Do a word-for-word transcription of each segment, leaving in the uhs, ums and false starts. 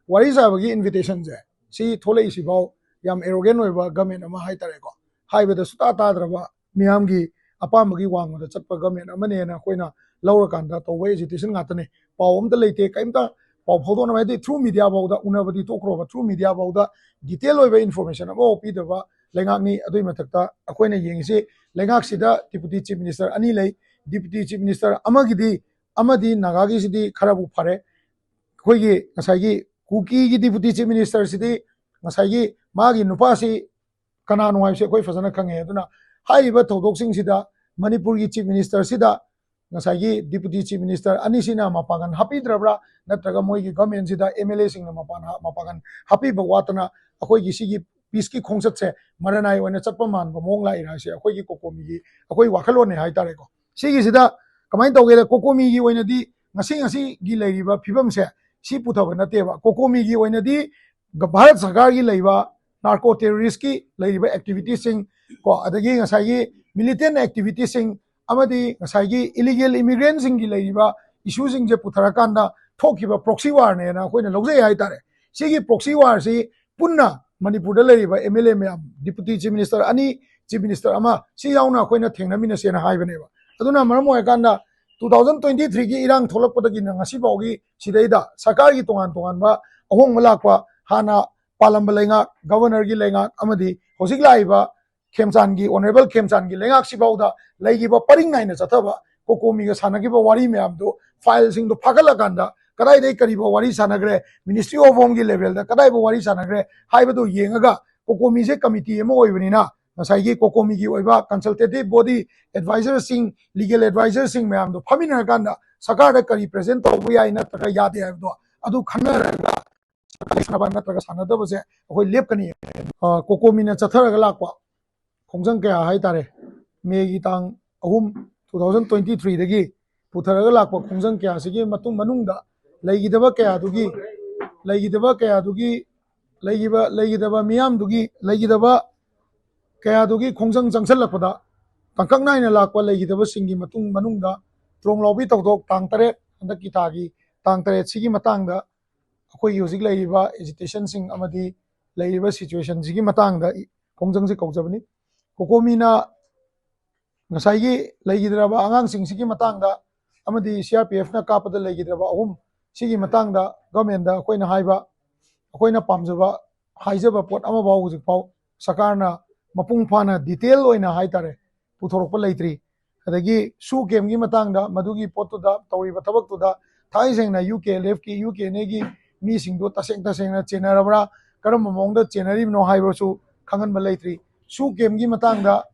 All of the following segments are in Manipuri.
ꯋꯥꯔꯤ ꯁꯥꯕꯒꯤ ꯏꯟꯚꯤꯇꯦꯁꯟꯁꯦ ꯁꯤ ꯊꯣꯛꯂꯛꯏꯁꯤꯐꯥꯎ ꯌꯥꯝ ꯑꯦꯔꯣꯒꯦꯟ ꯑꯣꯏꯕ ꯒꯃꯦꯟ ꯑꯃ ꯍꯥꯏꯇꯥꯔꯦꯀꯣ, ꯍꯥꯏꯕꯗ ꯁꯨꯇꯥ ꯇꯥꯗ꯭ꯔꯕ, ꯃꯤꯌꯥꯝꯒꯤ ꯑꯄꯥꯝꯕꯒꯤ ꯋꯥꯡꯃꯗ ꯆꯠꯄ ꯒꯃꯦꯟ ꯑꯃꯅꯦꯅ ꯑꯩꯈꯣꯏꯅ ꯂꯧꯔꯀꯥꯟꯗ ꯇꯧꯕ ꯑꯦꯖꯤꯇꯦꯁꯟ ꯉꯥꯛꯇꯅꯦ꯫ ꯄꯥꯎ ꯑꯝꯇ ꯂꯩꯇꯦ, ꯀꯔꯤꯝꯇ ꯄꯥꯎ ꯐꯥꯎꯗꯣꯛꯅꯕ, ꯍꯥꯏꯗꯤ ꯊ꯭ꯔꯨ ꯃꯤꯗꯤꯌꯥ ꯐꯥꯎꯗ, ꯎꯅꯕꯗꯤ ꯇꯣꯛꯈ꯭ꯔꯣꯕ, ꯊ꯭ꯔꯨ ꯃꯤꯗꯤꯌꯥ ꯐꯥꯎꯗ ꯗꯤꯇꯦꯜ ꯑꯣꯏꯕ ꯏꯟꯐꯣꯔꯃꯦꯁꯟ ꯑꯃꯐꯥꯎ ꯄꯤꯗꯕ ꯂꯩꯉꯥꯛꯅꯤ꯫ ꯑꯗꯨꯒꯤ ꯃꯊꯛꯇ ꯑꯩꯈꯣꯏꯅ ꯌꯦꯡꯉꯤꯁꯤ ꯂꯩꯉꯥꯛꯁꯤꯗ ꯗꯤꯄꯨꯇꯤ ꯆꯤꯐ ꯃꯤꯅꯤꯁꯇꯔ ꯑꯅꯤ ꯂꯩ꯫ ꯗꯤꯄꯨꯇꯤ ꯆꯤꯐ ꯃꯤꯅꯤꯁꯇꯔ ꯑꯃꯒꯤꯗꯤ, ꯑꯃꯗꯤ ꯅꯥꯒꯥꯒꯤꯁꯤꯗꯤ ꯈꯔꯕꯨ ꯐꯔꯦ, ꯑꯩꯈꯣꯏꯒꯤ ꯉꯁꯥꯏꯒꯤ ꯀꯨꯀꯤꯒꯤ ꯗꯤꯄꯨꯇꯤ ꯆꯤꯐ ꯃꯤꯅꯤꯁꯇꯔꯁꯤꯗꯤ ꯉꯁꯥꯏꯒꯤ ꯃꯥꯒꯤ ꯅꯨꯄꯥꯁꯤ ꯀꯅꯥꯅꯣ ꯍꯥꯏꯕꯁꯤ ꯑꯩꯈꯣꯏ ꯐꯖꯅ ꯈꯪꯉꯦ꯫ ꯑꯗꯨꯅ ꯍꯥꯏꯔꯤꯕ ꯊꯧꯗꯣꯛꯁꯤꯡꯁꯤꯗ ꯃꯅꯤꯄꯨꯔꯒꯤ ꯆꯤꯐ ꯃꯤꯅꯤꯁꯇꯔꯁꯤꯗ ꯉꯁꯥꯏꯒꯤ ꯗꯤꯄꯨꯇꯤ ꯆꯤꯐ ꯃꯤꯅꯤꯁꯇꯔ ꯑꯅꯤꯁꯤꯅ ꯃꯄꯥꯡꯒꯜ ꯍꯥꯞꯄꯤꯗ꯭ꯔꯕ꯭ꯔꯥ, ꯅꯠꯇ꯭ꯔꯒ ꯃꯣꯏꯒꯤ ꯒꯚꯔꯟꯃꯦꯟꯁꯤꯗ ꯑꯦꯝ ꯑꯦꯜ ꯑꯦꯁꯤꯡꯅ ꯃꯄꯥꯟ-, ꯃꯄꯥꯡꯒꯜ ꯍꯥꯞꯄꯤꯕ ꯋꯥꯠꯇꯅ ꯑꯩꯈꯣꯏꯒꯤ ꯁꯤꯒꯤ ꯄꯤꯁꯀꯤ ꯈꯣꯡꯆꯠꯁꯦ ꯃꯔꯅꯥꯏ ꯑꯣꯏꯅ ꯆꯠꯄ ꯃꯥꯟꯕ ꯃꯑꯣꯡ ꯂꯥꯛꯏꯔꯥ ꯍꯥꯏꯁꯦ ꯑꯩꯈꯣꯏꯒꯤ ꯀꯣꯀꯣꯃꯤꯒꯤ ꯑꯩꯈꯣꯏ ꯋꯥꯈꯜꯂꯣꯟꯅꯦ ꯍꯥꯏꯇꯥꯔꯦꯀꯣ꯫ ꯁꯤꯒꯤꯁꯤꯗ ꯀꯃꯥꯏꯅ ꯇꯧꯒꯦꯗ, ꯀꯣꯀꯣꯃꯤꯒꯤ ꯑꯣꯏꯅꯗꯤ ꯉꯁꯤ ꯉꯁꯤꯒꯤ ꯂꯩꯔꯤꯕ ꯐꯤꯕꯝꯁꯦ ꯁꯤ ꯄꯨꯊꯕ ꯅꯠꯇꯦꯕ꯫ ꯀꯣꯀꯣꯃꯤꯒꯤ ꯑꯣꯏꯅꯗꯤ ꯚꯥꯔꯠ ꯁꯔꯀꯥꯔꯒꯤ ꯂꯩꯕ ꯅꯥꯔꯀꯣ ꯇꯦꯔꯣꯔꯤꯁꯀꯤ ꯂꯩꯔꯤꯕ ꯑꯦꯛꯇꯤꯚꯤꯇꯤꯁꯁꯤꯡ ꯀꯣ, ꯑꯗꯒꯤ ꯉꯁꯥꯏꯒꯤ ꯃꯤꯂꯤꯇꯦꯟ ꯑꯦꯛꯇꯤꯚꯤꯇꯤꯁꯁꯤꯡ ꯑꯃꯗꯤ ꯉꯁꯥꯏꯒꯤ ꯏꯂꯤꯒꯦꯜ ꯏꯃꯤꯒ꯭ꯔꯦꯟꯁꯤꯡꯒꯤ ꯂꯩꯔꯤꯕ ꯏꯁꯨꯁꯤꯡꯁꯦ ꯄꯨꯊꯔꯀꯥꯟꯗ ꯊꯣꯛꯈꯤꯕ ꯄ꯭ꯔꯣꯛꯁꯤ ꯋꯥꯔꯅꯦꯅ ꯑꯩꯈꯣꯏꯅ ꯂꯧꯖꯩ ꯍꯥꯏꯇꯥꯔꯦ꯫ ꯁꯤꯒꯤ ꯄ꯭ꯔꯣꯛꯁꯤ ꯋꯥꯔꯁꯤ ꯄꯨꯟꯅ ꯃꯅꯤꯄꯨꯔꯗ ꯂꯩꯔꯤꯕ ꯑꯦꯝ ꯑꯦꯜ ꯑꯦ ꯃꯌꯥꯝ, ꯗꯤꯄꯨꯇꯤ ꯆꯤꯐ ꯃꯤꯅꯤꯁꯇꯔ ꯑꯅꯤ, ꯆꯤꯐ ꯃꯤꯅꯤꯁꯇꯔ ꯑꯃ, ꯁꯤ ꯌꯥꯎꯅ ꯑꯩꯈꯣꯏꯅ ꯊꯦꯡꯅꯃꯤꯟꯅꯁꯦꯅ ꯍꯥꯏꯕꯅꯦꯕ꯫ ꯑꯗꯨꯅ ꯃꯔꯝ ꯑꯣꯏꯔꯀꯥꯟꯗ ꯇꯨ ꯊꯥꯎꯖꯟ ꯇ꯭ꯋꯦꯟꯇꯤ ꯊ꯭ꯔꯤꯒꯤ ꯏꯔꯥꯡ ꯊꯣꯛꯂꯛꯄꯗꯒꯤꯅ ꯉꯁꯤ ꯐꯥꯎꯒꯤ ꯁꯤꯗꯩꯗ ꯁꯔꯀꯥꯔꯒꯤ ꯇꯣꯉꯥꯟ ꯇꯣꯉꯥꯟꯕ ꯑꯍꯣꯡꯕ ꯂꯥꯛꯄ, ꯍꯥꯟꯅ ꯄꯥꯜꯂꯝꯕ ꯂꯩꯉꯥꯛ, ꯒꯚꯔꯅꯔꯒꯤ ꯂꯩꯉꯥꯛ ꯑꯃꯗꯤ ꯍꯧꯖꯤꯛ ꯂꯥꯛꯏꯕ ꯈꯦꯝꯆꯥꯟꯒꯤ, ꯑꯣꯅꯔꯦꯕꯜ ꯈꯦꯝꯆꯥꯟꯒꯤ ꯂꯩꯉꯥꯛꯁꯤꯐꯥꯎꯗ ꯂꯩꯈꯤꯕ ꯄꯔꯤꯡ ꯅꯥꯏꯅ ꯆꯠꯊꯕ ꯀꯣꯀꯣꯃꯤꯒ ꯁꯥꯟꯅꯈꯤꯕ ꯋꯥꯔꯤ ꯃꯌꯥꯝꯗꯨ, ꯐꯥꯏꯜꯁꯤꯡꯗꯣ ꯐꯥꯒꯠꯂꯀꯥꯟꯗ ꯀꯗꯥꯏꯗꯒꯤ ꯀꯔꯤꯐꯥꯎ ꯋꯥꯔꯤ ꯁꯥꯟꯅꯈ꯭ꯔꯦ, ꯃꯤꯅꯤꯁꯇ꯭ꯔꯤ ꯑꯣꯐ ꯍꯣꯝꯒꯤ ꯂꯦꯚꯦꯜꯗ ꯀꯗꯥꯏꯐꯥꯎ ꯋꯥꯔꯤ ꯁꯥꯟꯅꯈ꯭ꯔꯦ ꯍꯥꯏꯕꯗꯨ ꯌꯦꯡꯉꯒ, ꯀꯣꯀꯣꯃꯤꯁꯦ ꯀꯃꯤꯇꯤ ꯑꯃ ꯑꯣꯏꯕꯅꯤꯅ ꯉꯁꯥꯏꯒꯤ ꯀꯣꯀꯣꯃꯤꯒꯤ ꯑꯣꯏꯕ ꯀꯟꯁꯜꯇꯦꯇꯤꯚ ꯕꯣꯗꯤ, ꯑꯦꯗꯚꯥꯏꯖꯔꯁꯤꯡ, ꯂꯤꯒꯦꯜ ꯑꯦꯗꯚꯥꯏꯖꯔꯁꯤꯡ ꯃꯌꯥꯝꯗꯣ ꯐꯝꯃꯤꯟꯅꯔꯀꯥꯟꯗ ꯁꯔꯀꯥꯔꯗ ꯀꯔꯤ ꯄ꯭ꯔꯦꯖꯦꯟ ꯇꯧꯕ ꯌꯥꯏ ꯅꯠꯇ꯭ꯔꯒ ꯌꯥꯗꯦ ꯍꯥꯏꯕꯗꯣ ꯑꯗꯨ ꯈꯟꯅꯔꯒ ꯁꯥꯟꯅꯕ ꯅꯠꯇ꯭ꯔꯒ ꯁꯥꯟꯅꯗꯕꯁꯦ ꯑꯩꯈꯣꯏ ꯂꯦꯞꯀꯅꯤ꯫ ꯑ, ꯀꯣꯀꯣꯃꯤꯅ ꯆꯠꯊꯔꯒ ꯂꯥꯛꯄ ꯈꯣꯡꯖꯪ ꯀꯌꯥ ꯍꯥꯏꯇꯥꯔꯦ, ꯃꯦꯒꯤ ꯇꯥꯡ ꯑꯍꯨꯝ, ꯇꯨ ꯊꯥꯎꯖꯟ ꯇ꯭ꯋꯦꯟꯇꯤ ꯊ꯭ꯔꯤꯗꯒꯤ ꯄꯨꯊꯔꯒ ꯂꯥꯛꯄ ꯈꯣꯡꯖꯪ ꯀꯌꯥꯁꯤꯒꯤ ꯃꯇꯨꯡ ꯃꯅꯨꯡꯗ ꯂꯩꯈꯤꯗꯕ ꯀꯌꯥꯗꯨꯒꯤ, ꯂꯩꯈꯤꯗꯕ ꯀꯌꯥꯗꯨꯒꯤ, ꯂꯩꯈꯤꯕ, ꯂꯩꯈꯤꯗꯕ ꯃꯤꯌꯥꯝꯗꯨꯒꯤ, ꯂꯩꯈꯤꯗꯕ ꯀꯌꯥꯗꯨꯒꯤ ꯈꯣꯡꯖꯪ ꯆꯪꯁꯤꯜꯂꯛꯄꯗ ꯇꯥꯡꯀꯛ ꯅꯥꯏꯅ ꯂꯥꯛꯄ ꯂꯩꯈꯤꯗꯕꯁꯤꯡꯒꯤ ꯃꯇꯨꯡ ꯃꯅꯨꯡꯗ ꯇ꯭ꯔꯣꯡꯂꯥꯎꯕꯤ ꯊꯧꯗꯣꯛ ꯇꯥꯡ ꯇꯔꯦꯠ, ꯍꯟꯗꯛꯀꯤ ꯊꯥꯒꯤ ꯇꯥꯡ ꯇꯔꯦꯠꯁꯤꯒꯤ ꯃꯇꯥꯡꯗ ꯑꯩꯈꯣꯏꯒꯤ ꯍꯧꯖꯤꯛ ꯂꯩꯔꯤꯕ ꯑꯦꯖꯤꯇꯦꯁꯟꯁꯤꯡ ꯑꯃꯗꯤ ꯂꯩꯔꯤꯕ ꯁꯤꯆꯨꯋꯦꯁꯟꯁꯤꯒꯤ ꯃꯇꯥꯡꯗ ꯈꯣꯡꯖꯪꯁꯤ ꯀꯧꯖꯕꯅꯤ꯫ ꯀꯣꯀꯣꯃꯤꯅ ꯉꯁꯥꯏꯒꯤ ꯂꯩꯈꯤꯗ꯭ꯔꯕ ꯑꯉꯥꯡꯁꯤꯡꯁꯤꯒꯤ ꯃꯇꯥꯡꯗ ꯑꯃꯗꯤ ꯁꯤ ꯑꯥꯔ ꯄꯤ ꯑꯦꯐꯅ ꯀꯥꯞꯄꯗ ꯂꯩꯈꯤꯗ꯭ꯔꯕ ꯑꯍꯨꯝ ꯁꯤꯒꯤ ꯃꯇꯥꯡꯗ ꯒꯚꯔꯟꯃꯦꯟꯗ ꯑꯩꯈꯣꯏꯅ ꯍꯥꯏꯕ, ꯑꯩꯈꯣꯏꯅ ꯄꯥꯝꯖꯕ ꯍꯥꯏꯖꯕ ꯄꯣꯠ ꯑꯃꯐꯥꯎ ꯍꯧꯖꯤꯛꯐꯥꯎ ꯁꯔꯀꯥꯔꯅ ꯃꯄꯨꯡ ꯐꯥꯅ ꯗꯤꯇꯦꯜ ꯑꯣꯏꯅ ꯍꯥꯏꯇꯥꯔꯦ ꯄꯨꯊꯣꯔꯛꯄ ꯂꯩꯇ꯭ꯔꯤ꯫ ꯑꯗꯒꯤ ꯁꯨ ꯀꯦꯝꯒꯤ ꯃꯇꯥꯡꯗ ꯃꯗꯨꯒꯤ ꯄꯣꯠꯇꯨꯗ ꯇꯧꯔꯤꯕ ꯊꯕꯛꯇꯨꯗ ꯊꯥꯡꯃꯩ ꯁꯦꯡꯅ ꯌꯨ ꯀꯦ ꯑꯦꯜ ꯑꯦꯐꯀꯤ, ꯌꯨ ꯀꯦ ꯑꯦꯟ ꯑꯦꯒꯤ ꯃꯤꯁꯤꯡꯗꯣ ꯇꯁꯦꯡ ꯇꯁꯦꯡꯅ ꯆꯦꯟꯅꯔꯕ꯭ꯔꯥ, ꯀꯔꯝꯕ ꯃꯑꯣꯡꯗ ꯆꯦꯟꯅꯔꯤꯕꯅꯣ ꯍꯥꯏꯕꯁꯨ ꯈꯪꯍꯟꯕ ꯂꯩꯇ꯭ꯔꯤ꯫ ꯁꯨ ꯀꯦꯝꯒꯤ ꯃꯇꯥꯡꯗ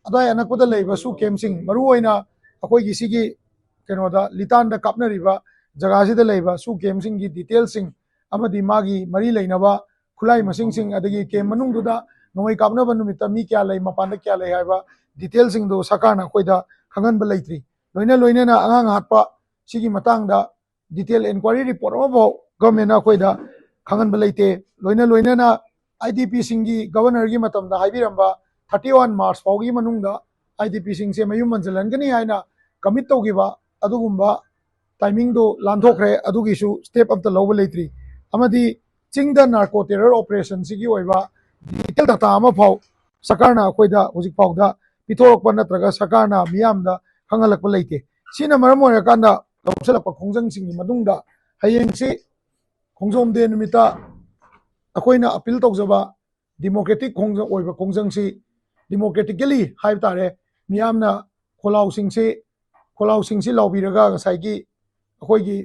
ꯑꯗꯥꯏ ꯑꯅꯛꯄꯗ ꯂꯩꯕ ꯁꯨ ꯀꯦꯝꯁꯤꯡ, ꯃꯔꯨꯑꯣꯏꯅ ꯑꯩꯈꯣꯏꯒꯤ ꯁꯤꯒꯤ ꯀꯩꯅꯣꯗ ꯂꯤꯇꯥꯟꯗ ꯀꯥꯞꯅꯔꯤꯕ ꯖꯒꯥꯁꯤꯗ ꯂꯩꯕ ꯁꯨ ꯀꯦꯝꯁꯤꯡꯒꯤ ꯗꯤꯇꯦꯜꯁꯤꯡ ꯑꯃꯗꯤ ꯃꯥꯒꯤ ꯃꯔꯤ ꯂꯩꯅꯕ ꯈꯨꯠꯂꯥꯏ ꯃꯁꯤꯡꯁꯤꯡ, ꯑꯗꯒꯤ ꯀꯦꯝ ꯃꯅꯨꯡꯗꯨꯗ ꯅꯣꯡꯃꯩ ꯀꯥꯞꯅꯕ ꯅꯨꯃꯤꯠꯇ ꯃꯤ ꯀꯌꯥ ꯂꯩ, ꯃꯄꯥꯟꯗ ꯀꯌꯥ ꯂꯩ ꯍꯥꯏꯕ ꯗꯤꯇꯦꯜꯁꯤꯡꯗꯣ ꯁꯔꯀꯥꯔꯅ ꯑꯩꯈꯣꯏꯗ ꯈꯪꯍꯟꯕ ꯂꯩꯇ꯭ꯔꯤ꯫ ꯂꯣꯏꯅ ꯂꯣꯏꯅꯅ ꯑꯉꯥꯡ ꯍꯥꯠꯄ ꯁꯤꯒꯤ ꯃꯇꯥꯡꯗ ꯗꯤꯇꯦꯜ ꯏꯟꯀ꯭ꯋꯥꯏꯔꯤ ꯔꯤꯄꯣꯔꯠ ꯑꯃꯐꯥꯎ ꯒꯚꯔꯟꯃꯦꯟꯅ ꯑꯩꯈꯣꯏꯗ ꯈꯪꯍꯟꯕ ꯂꯩꯇꯦ꯫ ꯂꯣꯏꯅ ꯂꯣꯏꯅꯅ ꯑꯥꯏ ꯗꯤ ꯄꯤꯁꯤꯡꯒꯤ ꯒꯚꯔꯅꯔꯒꯤ ꯃꯇꯝꯗ ꯍꯥꯏꯕꯤꯔꯝꯕ ꯊꯥꯔꯇꯤ ꯋꯥꯟ ꯃꯥꯔꯆ ꯐꯥꯎꯒꯤ ꯃꯅꯨꯡꯗ ꯑꯥꯏ ꯗꯤ ꯄꯤꯁꯤꯡꯁꯦ ꯃꯌꯨꯝ ꯍꯟꯖꯤꯜꯍꯟꯒꯅꯤ ꯍꯥꯏꯅ ꯀꯃꯤꯠ ꯇꯧꯈꯤꯕ ꯑꯗꯨꯒꯨꯝꯕ ꯇꯥꯏꯃꯤꯡꯗꯨ ꯂꯥꯟꯊꯣꯛꯈ꯭ꯔꯦ꯫ ꯑꯗꯨꯒꯤꯁꯨ ꯁ꯭ꯇꯦꯞ ꯑꯝꯇ ꯂꯧꯕ ꯂꯩꯇ꯭ꯔꯤ꯫ ꯑꯃꯗꯤ ꯆꯤꯡꯗ ꯅꯥꯔꯀꯣ ꯇꯦꯔꯔ ꯑꯣꯄꯔꯦꯁꯟꯁꯤꯒꯤ ꯑꯣꯏꯕ ꯗꯤꯇꯦꯜ ꯗꯇꯥ ꯑꯃꯐꯥꯎ ꯁꯔꯀꯥꯔꯅ ꯑꯩꯈꯣꯏꯗ ꯍꯧꯖꯤꯛ ꯐꯥꯎꯗ ꯄꯤꯊꯣꯔꯛꯄ ꯅꯠꯇ꯭ꯔꯒ ꯁꯔꯀꯥꯔꯅ ꯃꯤꯌꯥꯝꯗ ꯈꯪꯍꯜꯂꯛꯄ ꯂꯩꯇꯦ꯫ ꯁꯤꯅ ꯃꯔꯝ ꯑꯣꯏꯔꯀꯥꯟꯗ ꯂꯧꯁꯤꯜꯂꯛꯄ ꯈꯣꯡꯖꯪꯁꯤꯡꯒꯤ ꯃꯅꯨꯡꯗ ꯍꯌꯦꯡꯁꯤ ꯈꯣꯡꯖꯣꯝ ꯗꯦ ꯅꯨꯃꯤꯠꯇ ꯑꯩꯈꯣꯏꯅ ꯑꯄꯤꯜ ꯇꯧꯖꯕ ꯗꯤꯃꯣꯀ꯭ꯔꯦꯇꯤꯛ ꯈꯣꯡꯖꯪ ꯑꯣꯏꯕ ꯈꯣꯡꯖꯪꯁꯤ, ꯗꯤꯃꯣꯀ꯭ꯔꯦꯇꯤꯀꯦꯂꯤ ꯍꯥꯏꯕ ꯇꯥꯔꯦ, ꯃꯤꯌꯥꯝꯅ ꯈꯣꯜꯂꯥꯎꯁꯤꯡꯁꯤ, ꯈꯣꯜꯂꯥꯎꯁꯤꯡꯁꯤ ꯂꯥꯎꯕꯤꯔꯒ ꯉꯁꯥꯏꯒꯤ ꯑꯩꯈꯣꯏꯒꯤ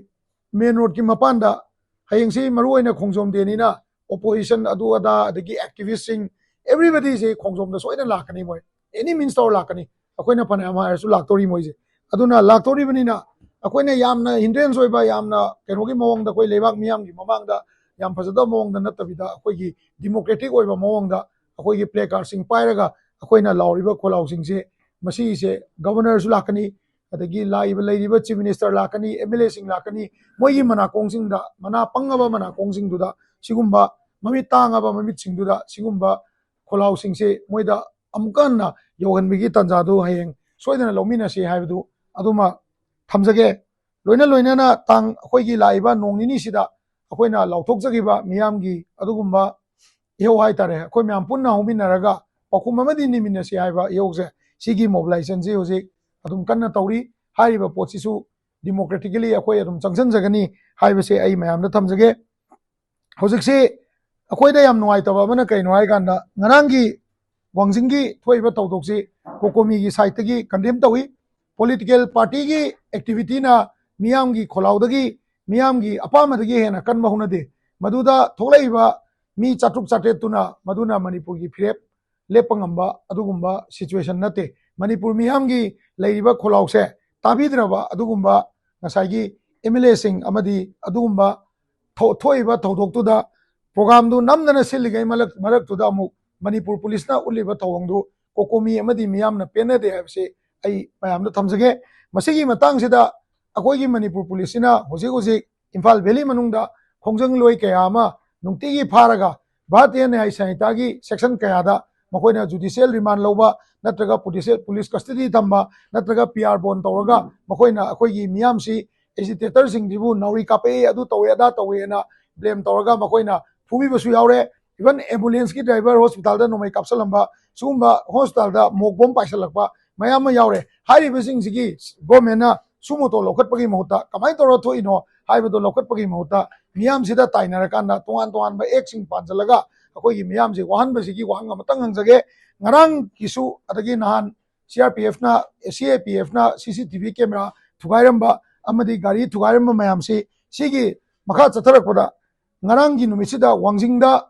ꯃꯦꯟ ꯔꯣꯗꯀꯤ ꯃꯄꯥꯟꯗ ꯍꯌꯦꯡꯁꯤ ꯃꯔꯨꯑꯣꯏꯅ ꯈꯣꯡꯖꯣꯝ ꯗꯦꯅꯤꯅ ꯑꯣꯄꯣꯖꯤꯁꯟ ꯑꯗꯨ ꯑꯗꯥ ꯑꯗꯒꯤ ꯑꯦꯛꯇꯤꯚꯤꯁꯁꯤꯡ everybodyꯁꯤ ꯈꯣꯡꯖꯣꯝꯗ ꯁꯣꯏꯗꯅ ꯂꯥꯛꯀꯅꯤ꯫ ꯃꯣꯏ ꯑꯦꯅꯤ ꯃꯤꯟꯁ ꯇꯧꯔ ꯂꯥꯛꯀꯅꯤ꯫ ꯑꯩꯈꯣꯏꯅ ꯐꯅꯌꯥꯝ ꯍꯥꯏꯔꯁꯨ ꯂꯥꯛꯇꯧꯔꯤ ꯃꯣꯏꯁꯦ꯫ ꯑꯗꯨꯅ ꯂꯥꯛꯇꯧꯔꯤꯕꯅꯤꯅ ꯑꯩꯈꯣꯏꯅ ꯌꯥꯝꯅ ꯍꯤꯟꯗ꯭ꯔꯦꯟꯁ ꯑꯣꯏꯕ, ꯌꯥꯝꯅ ꯀꯩꯅꯣꯒꯤ ꯃꯑꯣꯡꯗ ꯑꯩꯈꯣꯏ ꯂꯩꯕꯥꯛ ꯃꯤꯌꯥꯝꯒꯤ ꯃꯃꯥꯡꯗ ꯌꯥꯝ ꯐꯖꯗꯕ ꯃꯑꯣꯡꯗ ꯅꯠꯇꯕꯤꯗ ꯑꯩꯈꯣꯏꯒꯤ ꯗꯤꯃꯣꯀ꯭ꯔꯦꯇꯤꯛ ꯑꯣꯏꯕ ꯃꯑꯣꯡꯗ ꯑꯩꯈꯣꯏꯒꯤ ꯄ꯭ꯂꯦ ꯀꯥꯔꯠꯁꯤꯡ ꯄꯥꯏꯔꯒ ꯑꯩꯈꯣꯏꯅ ꯂꯥꯎꯔꯤꯕ ꯈꯣꯜꯂꯥꯎꯁꯤꯡꯁꯦ, ꯃꯁꯤꯁꯦ ꯒꯚꯔꯅꯔꯁꯨ ꯂꯥꯛꯀꯅꯤ, ꯑꯗꯒꯤ ꯂꯥꯛꯏꯕ ꯂꯩꯔꯤꯕ ꯆꯤꯐ ꯃꯤꯅꯤꯁꯇꯔ ꯂꯥꯛꯀꯅꯤ, ꯑꯦꯝ ꯑꯦꯜ ꯑꯦꯁꯤꯡ ꯂꯥꯛꯀꯅꯤ, ꯃꯣꯏꯒꯤ ꯃꯅꯥꯀꯣꯡꯁꯤꯡꯗ, ꯃꯅꯥ ꯄꯪꯉꯕ ꯃꯅꯥꯀꯣꯡꯁꯤꯡꯗꯨꯗ ꯁꯤꯒꯨꯝꯕ ꯃꯃꯤꯠ ꯇꯥꯡꯉꯕ ꯃꯃꯤꯠꯁꯤꯡꯗꯨꯗ ꯁꯤꯒꯨꯝꯕ ꯈꯣꯜꯂꯥꯎꯁꯤꯡꯁꯦ ꯃꯣꯏꯗ ꯑꯃꯨꯛꯀ ꯍꯟꯅ ꯌꯧꯍꯟꯕꯒꯤ ꯇꯥꯟꯖꯥꯗꯨ ꯍꯌꯦꯡ ꯁꯣꯏꯗꯅ ꯂꯧꯃꯤꯟꯅꯁꯤ ꯍꯥꯏꯕꯗꯨ ꯑꯗꯨꯃ ꯊꯝꯖꯒꯦ꯫ ꯂꯣꯏꯅ ꯂꯣꯏꯅꯅ ꯇꯥꯡ, ꯑꯩꯈꯣꯏꯒꯤ ꯂꯥꯛꯏꯕ ꯅꯣꯡ ꯅꯤꯅꯤꯁꯤꯗ ꯑꯩꯈꯣꯏꯅ ꯂꯥꯎꯊꯣꯛꯆꯈꯤꯕ ꯃꯤꯌꯥꯝꯒꯤ ꯑꯗꯨꯒꯨꯝꯕ ꯏꯍꯧ ꯍꯥꯏꯇꯥꯔꯦ, ꯑꯩꯈꯣꯏ ꯃꯌꯥꯝ ꯄꯨꯟꯅ ꯍꯧꯃꯤꯟꯅꯔꯒ ꯄꯥꯎꯈꯨꯝ ꯑꯃꯗꯤ ꯅꯤꯃꯤꯟꯅꯁꯤ ꯍꯥꯏꯕ ꯏꯍꯧꯁꯦ, ꯁꯤꯒꯤ mobilizationꯁꯤ ꯍꯧꯖꯤꯛ ꯑꯗꯨꯝ ꯀꯟꯅ ꯇꯧꯔꯤ꯫ ꯍꯥꯏꯔꯤꯕ ꯄꯣꯠꯁꯤꯁꯨ democratically ꯑꯩꯈꯣꯏ ꯑꯗꯨꯝ ꯆꯪꯁꯤꯟꯖꯒꯅꯤ ꯍꯥꯏꯕꯁꯦ ꯑꯩ ꯃꯌꯥꯝꯗ ꯊꯝꯖꯒꯦ꯫ ꯍꯧꯖꯤꯛꯁꯤ ꯑꯩꯈꯣꯏꯗ ꯌꯥꯝ ꯅꯨꯡꯉꯥꯏꯇꯕ ꯑꯃꯅ ꯀꯩꯅꯣ ꯍꯥꯏ ꯀꯥꯟꯗ, ꯉꯔꯥꯡꯒꯤ ꯋꯥꯡꯖꯤꯡꯒꯤ ꯊꯣꯛꯏꯕ ꯊꯧꯗꯣꯛꯁꯤ COCOMIꯒꯤ sideꯇꯒꯤ condemn ꯇꯧꯏ꯫ Political partyꯒꯤ activityꯅ ꯃꯤꯌꯥꯝꯒꯤ ꯈꯣꯜꯂꯥꯎꯗꯒꯤ, ꯃꯤꯌꯥꯝꯒꯤ ꯑꯄꯥꯝꯕꯗꯒꯤ ꯍꯦꯟꯅ ꯀꯟꯕ ꯍꯧꯅꯗꯦ꯫ ꯃꯗꯨꯗ ꯊꯣꯛꯂꯛꯏꯕ ꯃꯤ ꯆꯥꯇ꯭ꯔꯨꯛ ꯆꯥꯇ꯭ꯔꯦꯠꯇꯨꯅ ꯃꯗꯨꯅ ꯃꯅꯤꯄꯨꯔꯒꯤ ꯐꯤꯔꯦꯞ ꯂꯦꯞꯄ ꯉꯝꯕ ꯑꯗꯨꯒꯨꯝꯕ situation ꯅꯠꯇꯦ꯫ ꯃꯅꯤꯄꯨꯔ ꯃꯤꯌꯥꯝꯒꯤ ꯂꯩꯔꯤꯕ ꯈꯣꯜꯂꯥꯎꯁꯦ ꯇꯥꯕꯤꯗ꯭ꯔꯕ ꯑꯗꯨꯒꯨꯝꯕ ꯉꯁꯥꯏꯒꯤ MLAꯁꯤꯡ ꯑꯃꯗꯤ ꯑꯗꯨꯒꯨꯝꯕ ꯊꯣ-, ꯊꯣꯛꯏꯕ ꯊꯧꯗꯣꯛꯇꯨꯗ programꯗꯨ ꯅꯝꯗꯅ ꯁꯤꯜꯂꯤꯉꯩ ꯃꯔꯛ-, ꯃꯔꯛꯇꯨꯗ ꯑꯃꯨꯛ ꯃꯅꯤꯄꯨꯔ ꯄꯨꯂꯤꯁꯅ ꯎꯠꯂꯤꯕ ꯊꯧꯑꯣꯡꯗꯨ COCOMI ꯑꯃꯗꯤ ꯃꯤꯌꯥꯝꯅ ꯄꯦꯟꯅꯗꯦ ꯍꯥꯏꯕꯁꯤ ꯑꯩ ꯃꯌꯥꯝꯗ ꯊꯝꯖꯒꯦ꯫ ꯃꯁꯤꯒꯤ ꯃꯇꯥꯡꯁꯤꯗ ꯑꯩꯈꯣꯏꯒꯤ ꯃꯅꯤꯄꯨꯔ ꯄꯨꯂꯤꯁꯁꯤꯅ ꯍꯧꯖꯤꯛ ꯍꯧꯖꯤꯛ ꯏꯝꯐꯥꯜ valley ꯃꯅꯨꯡꯗ ꯈꯣꯡꯖꯪꯂꯣꯏ ꯀꯌꯥ ꯑꯃ ꯅꯨꯡꯇꯤꯒꯤ ꯐꯥꯔꯒ ꯚꯥꯔꯇꯤꯌ ꯅ꯭ꯌꯥꯌ ꯁꯪꯍꯤꯇꯥꯒꯤ section ꯀꯌꯥꯗ ꯃꯈꯣꯏꯅ judicial remand ꯂꯧꯕ ꯅꯠꯇ꯭ꯔꯒ police, police custody ꯊꯝꯕ ꯅꯠꯇ꯭ꯔꯒ PR bond ꯇꯧꯔꯒ ꯃꯈꯣꯏꯅ ꯑꯩꯈꯣꯏꯒꯤ ꯃꯤꯌꯥꯝꯁꯤ agitatorꯁꯤꯡꯁꯤꯕꯨ ꯅꯥꯎꯔꯤ ꯀꯥꯞꯄꯛꯏ, ꯑꯗꯨ ꯇꯧꯋꯦ, ꯑꯗꯥ ꯇꯧꯋꯦꯅ blame ꯇꯧꯔꯒ ꯃꯈꯣꯏꯅ ꯐꯨꯕꯤꯕꯁꯨ ꯌꯥꯎꯔꯦ꯫ Even ambulanceꯀꯤ driver hospitalꯗ ꯅꯣꯡꯃꯩ ꯀꯥꯞꯁꯤꯜꯂꯝꯕ, ꯁꯤꯒꯨꯝꯕ hospitalꯗ mock bomb ꯄꯥꯏꯁꯤꯜꯂꯛꯄ ꯃꯌꯥꯝ ꯑꯃ ꯌꯥꯎꯔꯦ꯫ ꯍꯥꯏꯔꯤꯕꯁꯤꯡꯁꯤꯒꯤ governmentꯅ suo motu ꯂꯧꯈꯠꯄꯒꯤ ꯃꯍꯨꯠꯇ, ꯀꯃꯥꯏꯅ ꯇꯧꯔ ꯊꯣꯛꯏꯅꯣ ꯍꯥꯏꯕꯗꯣ ꯂꯧꯈꯠꯄꯒꯤ ꯃꯍꯨꯠꯇ, ꯃꯤꯌꯥꯝꯁꯤꯗ ꯇꯥꯏꯅꯔꯀꯥꯟꯗ ꯇꯣꯉꯥꯟ ꯇꯣꯉꯥꯟꯕ actꯁꯤꯡ ꯄꯥꯟꯁꯤꯜꯂꯒ ꯑꯩꯈꯣꯏꯒꯤ ꯃꯤꯌꯥꯝꯁꯦ ꯋꯥꯍꯟꯕꯁꯤꯒꯤ ꯋꯥꯍꯪ ꯑꯃꯇꯪ ꯍꯪꯖꯒꯦ꯫ ꯉꯔꯥꯡꯒꯤꯁꯨ, ꯑꯗꯒꯤ ꯅꯍꯥꯟ CRPFꯅ, CAPFꯅ CCTV camera ꯊꯨꯒꯥꯏꯔꯝꯕ ꯑꯃꯗꯤ ꯒꯥꯔꯤ ꯊꯨꯒꯥꯏꯔꯝꯕ ꯃꯌꯥꯝꯁꯤ, ꯁꯤꯒꯤ ꯃꯈꯥ ꯆꯠꯊꯔꯛꯄꯗ ꯉꯔꯥꯡꯒꯤ ꯅꯨꯃꯤꯠꯁꯤꯗ ꯋꯥꯡꯖꯤꯡꯗ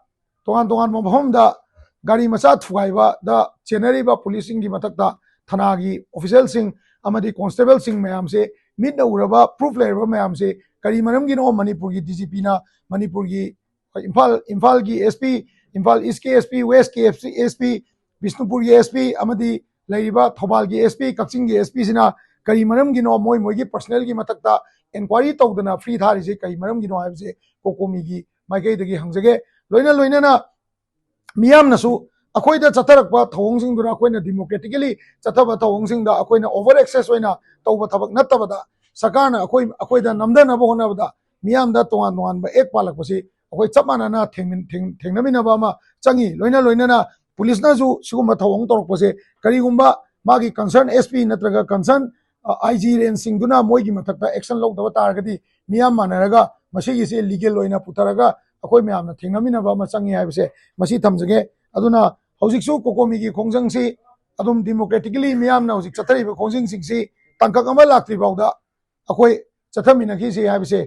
ꯇꯣꯉꯥꯟ ꯇꯣꯉꯥꯟꯕ ꯃꯐꯝꯗ ꯒꯥꯔꯤ ꯃꯆꯥ ꯊꯨꯒꯥꯏꯕꯗ ꯆꯦꯟꯅꯔꯤꯕ ꯄꯨꯂꯤꯁꯁꯤꯡꯒꯤ ꯃꯊꯛꯇ ꯊꯅꯥꯒꯤ officialꯁꯤꯡ ꯑꯃꯗꯤ constableꯁꯤꯡ ꯃꯌꯥꯝꯁꯦ, ꯃꯤꯠꯅ ꯎꯔꯕ proof ꯂꯩꯔꯕ ꯃꯌꯥꯝꯁꯦ, ꯀꯔꯤ ꯃꯔꯝꯒꯤꯅꯣ ꯃꯅꯤꯄꯨꯔꯒꯤ DGPꯅ, ꯃꯅꯤꯄꯨꯔꯒꯤ ꯏꯝꯐꯥꯜ, ꯏꯝꯐꯥꯜꯒꯤ SP, Imphal Eastꯀꯤ SP, Westꯀꯤ SP, ꯕꯤꯁꯅꯨꯄꯨꯔꯒꯤ SP ꯑꯃꯗꯤ ꯂꯩꯔꯤꯕ ꯊꯧꯕꯥꯜꯒꯤ SP, ꯀꯛꯆꯤꯡꯒꯤ SPꯁꯤꯅ ꯀꯔꯤ ꯃꯔꯝꯒꯤꯅꯣ ꯃꯣꯏ ꯃꯣꯏꯒꯤ personalꯒꯤ ꯃꯊꯛꯇ enquiry ꯇꯧꯗꯅ free ꯊꯥꯔꯤꯁꯦ ꯀꯔꯤ ꯃꯔꯝꯒꯤꯅꯣ ꯍꯥꯏꯕꯁꯦ COCOMIꯒꯤ ꯃꯥꯏꯀꯩꯗꯒꯤ ꯍꯪꯖꯒꯦ꯫ ꯂꯣꯏꯅ ꯂꯣꯏꯅꯅ ꯃꯤꯌꯥꯝꯅꯁꯨ ꯑꯩꯈꯣꯏꯗ ꯆꯠꯊꯔꯛꯄ ꯊꯧꯑꯣꯡꯁꯤꯡꯗꯨꯅ, ꯑꯩꯈꯣꯏꯅ democratically ꯆꯠꯊꯕ ꯊꯧꯑꯣꯡꯁꯤꯡꯗ ꯑꯩꯈꯣꯏꯅ over excess ꯑꯣꯏꯅ ꯇꯧꯕ ꯊꯕꯛ ꯅꯠꯇꯕꯗ, ꯁꯔꯀꯥꯔꯅ ꯑꯩꯈꯣꯏ, ꯑꯩꯈꯣꯏꯗ ꯅꯝꯊꯅꯕ ꯍꯣꯠꯅꯕꯗ ꯃꯤꯌꯥꯝꯗ ꯇꯣꯉꯥꯟ ꯇꯣꯉꯥꯟꯕ ꯑꯦꯛ ꯄꯥꯜꯂꯛꯄꯁꯤ ꯑꯩꯈꯣꯏ ꯆꯞ ꯃꯥꯟꯅꯅ ꯊꯦꯡꯃꯤꯟ- ꯊꯦꯡ- ꯊꯦꯡꯅꯃꯤꯟꯅꯕ ꯑꯃ ꯆꯪꯉꯤ꯫ ꯂꯣꯏꯅ ꯂꯣꯏꯅꯅ ꯄꯨꯂꯤꯁꯅꯁꯨ ꯁꯤꯒꯨꯝꯕ ꯊꯧꯑꯣꯡ ꯇꯧꯔꯛꯄꯁꯦ ꯀꯔꯤꯒꯨꯝꯕ ꯃꯥꯒꯤ concern S P ꯅꯠꯇ꯭ꯔꯒ concern I G rangeꯁꯤꯡꯗꯨꯅ ꯃꯣꯏꯒꯤ ꯃꯊꯛꯇ action ꯂꯧꯗꯕ ꯇꯥꯔꯒꯗꯤ ꯃꯤꯌꯥꯝ ꯃꯥꯟꯅꯔꯒ ꯃꯁꯤꯒꯤꯁꯦ legal ꯑꯣꯏꯅ ꯄꯨꯊꯔꯒ ꯑꯩꯈꯣꯏ ꯃꯌꯥꯝꯅ ꯊꯦꯡꯅꯃꯤꯟꯅꯕ ꯑꯃ ꯆꯪꯉꯤ ꯍꯥꯏꯕꯁꯦ ꯃꯁꯤ ꯊꯝꯖꯒꯦ꯫ ꯑꯗꯨꯅ ꯍꯧꯖꯤꯛꯁꯨ COCOMIꯒꯤ ꯈꯣꯡꯖꯪꯁꯤ ꯑꯗꯨꯝ democratically ꯃꯤꯌꯥꯝꯅ ꯍꯧꯖꯤꯛ ꯆꯠꯊꯔꯤꯕ ꯈꯣꯡꯖꯪꯁꯤꯡꯁꯤ ꯇꯥꯡꯀꯛ ꯑꯃ ꯂꯥꯛꯇ꯭ꯔꯤ ꯐꯥꯎꯗ ꯑꯩꯈꯣꯏ ꯆꯠꯊꯃꯤꯟꯅꯈꯤꯁꯤ ꯍꯥꯏꯕꯁꯦ